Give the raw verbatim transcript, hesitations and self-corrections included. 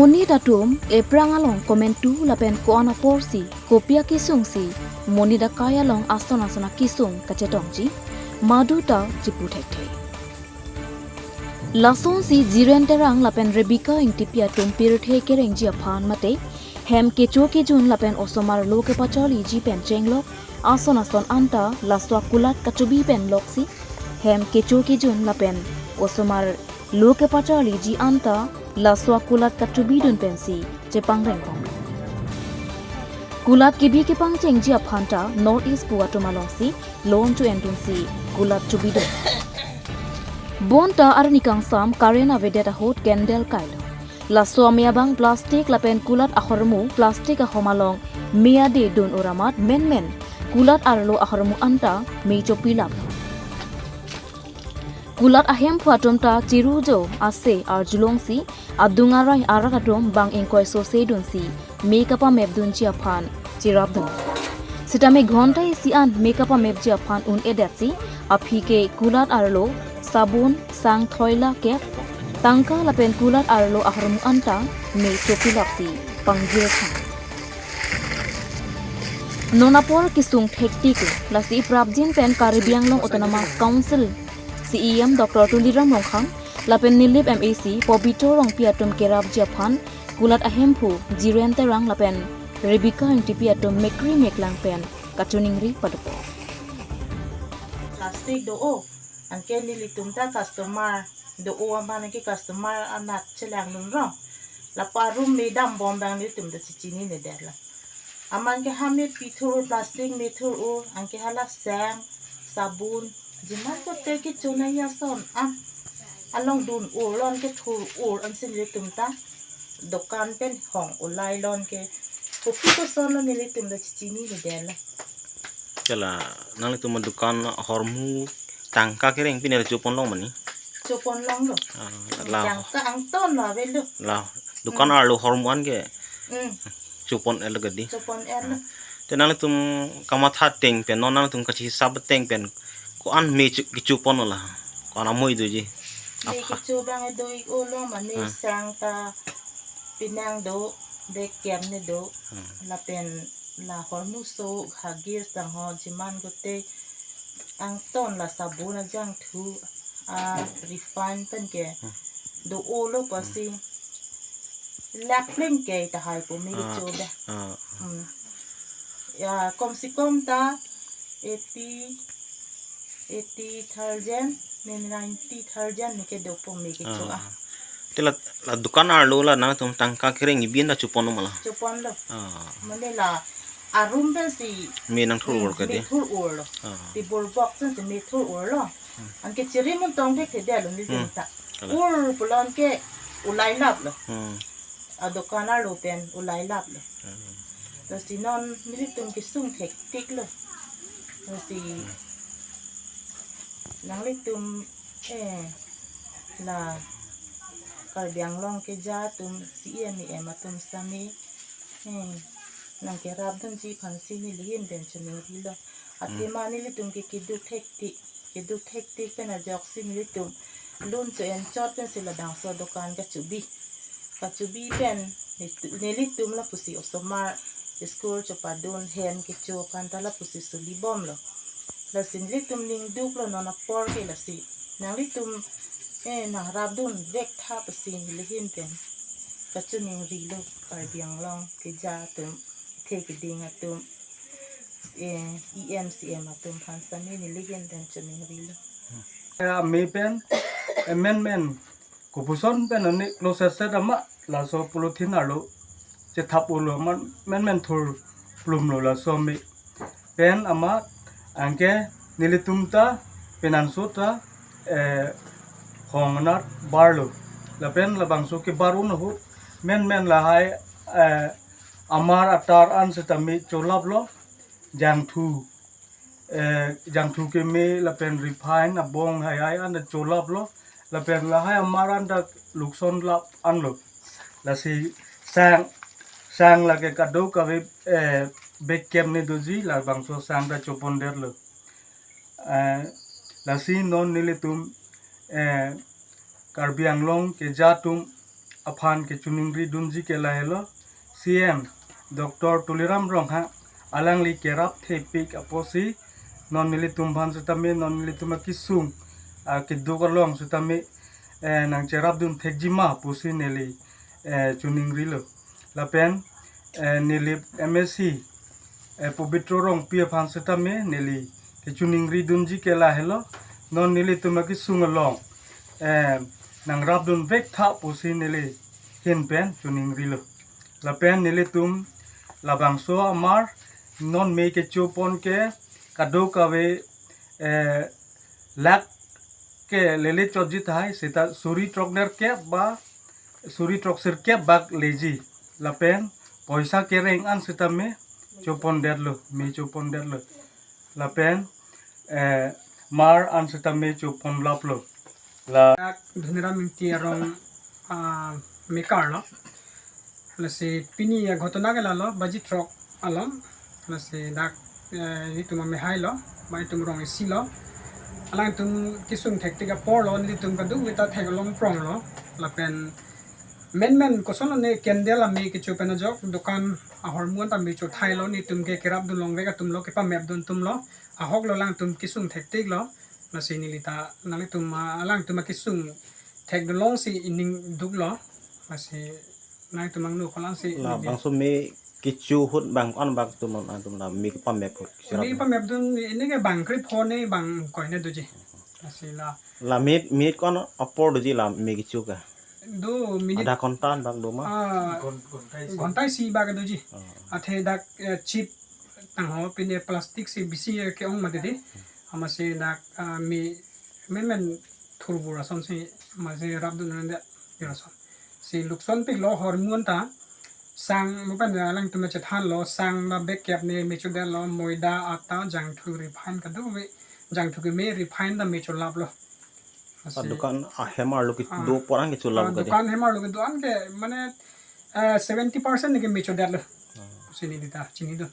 Monit atum ephrang along komantu lapen ko-an aporsi, kopi akesung si monit akai along ason ason akesung kachetongji, madu ta chipu thekthe. Lasonsi Jiren Terang lapen Rebecca Ingtipi atum pirthe kerengji aphan mate hem kecho kejun lapen osomar lo kepacharliji pen chenglok ason ason anta laso akulat kachobi pen loksi hem kecho kejun lapen osomar lo kepacharliji anta laso akulat kachobidun pensi chepangreng pon. Kulat kebi kepangchengji aphanta North East pu atum alongsi loan cho-endunsi kulat chobidun. Bonta arni kangsam current avedet ahut candle kailo. Laso amei abang plastic lapen kulat ahormu plastic ahom along me ade dun uramat menmen kulat arlo ahormu anta me chopilap. Kulat ahemphu atum ta chirujo ase arjulongsi adung arai arat atum bang ingkoi sose dunsi me kapamepdunji aphan chirapdun. Sitame ghonta isi an me kapamepji aphan un-edetsi aphi ke kulat arlo sabun, sang thoila kep, tangka lapen kulat arlo ahormu anta me chopilapsi pangjir than. Non apor kesung thektik, lasi prapjin pen Karbi Anglong Autonomous Council C E M Doctor Tuliram Ronghang lapen Nilip M A C Pobitro Rongpi atum kerapji aphan kulat ahemphu Jiren Terang lapen Rebecca Ingtipi atum mekri meklang pen kachiningri padopo. Plastic do-o, anke nelitum ta customer do-o aman anke customer anat chelangdun rong. Lapu arum me dambom abang nelitum ta chechinine derlo. Aman ke ha me pithur plastic me thur-o, anke hala sang, sabun, jiman kote kecho nangji ason, ah, along dun-o lo anke thur-o ansi nelitum ta dokan pen hong ulai lo anke kopi kosonlo nelitum ta chechinine derlo. Kela nanglitum dukan ahormu tangka kereng pine chopon long mani? Chopon longlo. Ah, la. Tangka angton lo avelo. La dukan Hmm. arlo ahormu an ke Hmm. chopon el gadi. Chopon el lo. Te nanglitum kamatha ateng pen, non nanglitum kachihisap ateng pen, ko-an me chu-, kichopon la, ko-an amoi doji. Me Apha. kicho abang do-ik-o lo mane Hmm. sang ta pinang do, bag kem ne do, Hmm. lapen la hormuso, Huggies tangho, jiman kote angton la sabun ajangthu, a refine pen ke Hmm. do-o lo Hmm. pasi. Lak pleng ke tahai po me Ah, cho da. ah. Hmm. Ya, kom si kom ta eighty, eighty thousand, ne ninety thousand ne kedo po me kecho Ah. ah. Te la, la dukan arlo la nangtum tangka kereng ibin ta chopon ma la? Chopon lo. Ah. Mane la arum pensi Me nang thur Hmm, ur ka me di? thur ur lo. Ah. Table box pensi me thur ur lo. Hmm. Anke chiri mun tong thek thedetlo nelitum Hmm. ta. Kala. Ur pulo anke ulai lap lo. Hmm. Adukan arlo pen ulai lap lo. Hmm. Lasi non nelitum kesung thektik lo. Lasi Hmm. nanglitum, eh, la Karbi Anglong keja atum C E M, E M atum sitame, eh, nangkerapdunji aphansi neli ahin pen chiningrilo. Athema Hmm. nelitum ke keduk thektik, keduk thektik pen ajoksi nelitum loan cho-en chot pensi labangso dukan kachobi. Kachobi pen nelitu-, nelitum lapusi osomar school chopadun hem kecho aphan ta lapusi suli bomlo. Lasi nelitum ningduk lo non apor ke lasi. Nanglitum, eh, nangrapdun vek tha pusi neli ahin pen kachiningrilo Karbi Anglong keja atum, the keding atum, eh, E M C M atum aphan sitame neli ahin pen chiningrilo. Ya, me pen, eh, men men, kopuson pen ani close set ama, laso polythene arlo chethap ulo man, men men thur plum lo laso me. Pen ama anke nelitum ta penanso ta, eh, hong anat barlo. Lapen labangso kebar un ahut men men lahai, eh, amar atar an sitame cholaplo, jangthu, eh, jangthu keme lapen refine abong hai hai an ta cholaplo. Lapen lahai amar an ta lukson lap anlo. Lasi sang, sang lake kadokave, eh, bag kem ne doji, labangso sang ta chopondetlo. Eh, lasi non nelitum, eh, Karbi Anglong keja atum aphan kechoningri dunji ke lahelo, C M Doctor Tuliram Ronghang alangli kerap thepik apotsi non nelitum aphan setame, non nelitum akesung, ah, keduk along setame, eh, nangcherap dun thekji ma pusi neli, eh, choningrilo. Lapen, eh, neli M A C, eh, Pobitro Rongpi aphan setame neli kechoningri dunji ke lahelo, non nelitum akesung along, eh, nangrap dun vek tha pusi neli ahin pen choningrilo. Lapen nelitum labangso amar non me kechopon ke kadokave, eh, lakh ke lele chotji tahai, seta suri throknerkep ba suri throksirkep bak leji. Lapen poisa kereng an setame chopondetlo, me chopondetlo. Lapen, eh, mar an setame choponlaplo. La Ak Dhoniram Ingti arong, ah, mekar lo. Lasi pini aghotona ke lalo, baji throk along. Lasi dak, eh, itum amehai lo, ba itum rong isi lo. Alangtum kesung thektik apor lo, nelitum kadokave ta theklong prong lo. Lapen menmen kosonlo ne candle ame kecho pen ajok, dukan ahormu an ta me chothai lo, nelitum ke kerap dun longvek atum lo, kepamep dun atum lo. Ahok lo alangtum kesung thektik lo. Lasi neli ta, nanglitum, ah, alangtum akesung thekdun longsi ining duk lo. Lasi nangtum angno kolang si La ini. Bangso me kecho ahut bang ko-an bak atum non atum la me kepamep ahut. Me kepamep dun ini ke bang krepho ne bang ingkoi ne doji. Lasi la La minute, minute ko-an apor doji la me kecho ke? Do minute. Adha ghonta an bak do ma? Ah, ghon-, ghonta isi. Ghonta isi bak doji. Oh. Athe dak, eh, chip tangho pine plastic si bisi ke-ong mati di. Amatsi dak, ah, me, menmen thurbur asonsi amatsi rapdun nang de, pira ason. Si lukson pik lo hormu an ta, sang mo pen alangtum chethanlo, sang la bek kep ne me chodetlo, moida, atta, jangthu, refine kadokave, jangthu keme, refine ta me cholaplo. Ah, Lasi dukan ahem arlo ke Ah. do apor an ke cholap Ah, kade? Dukan hem arlo kedo an ke mane, eh, seventy percent ne ke me chodetlo. Ah. Pusi neli ta chini do.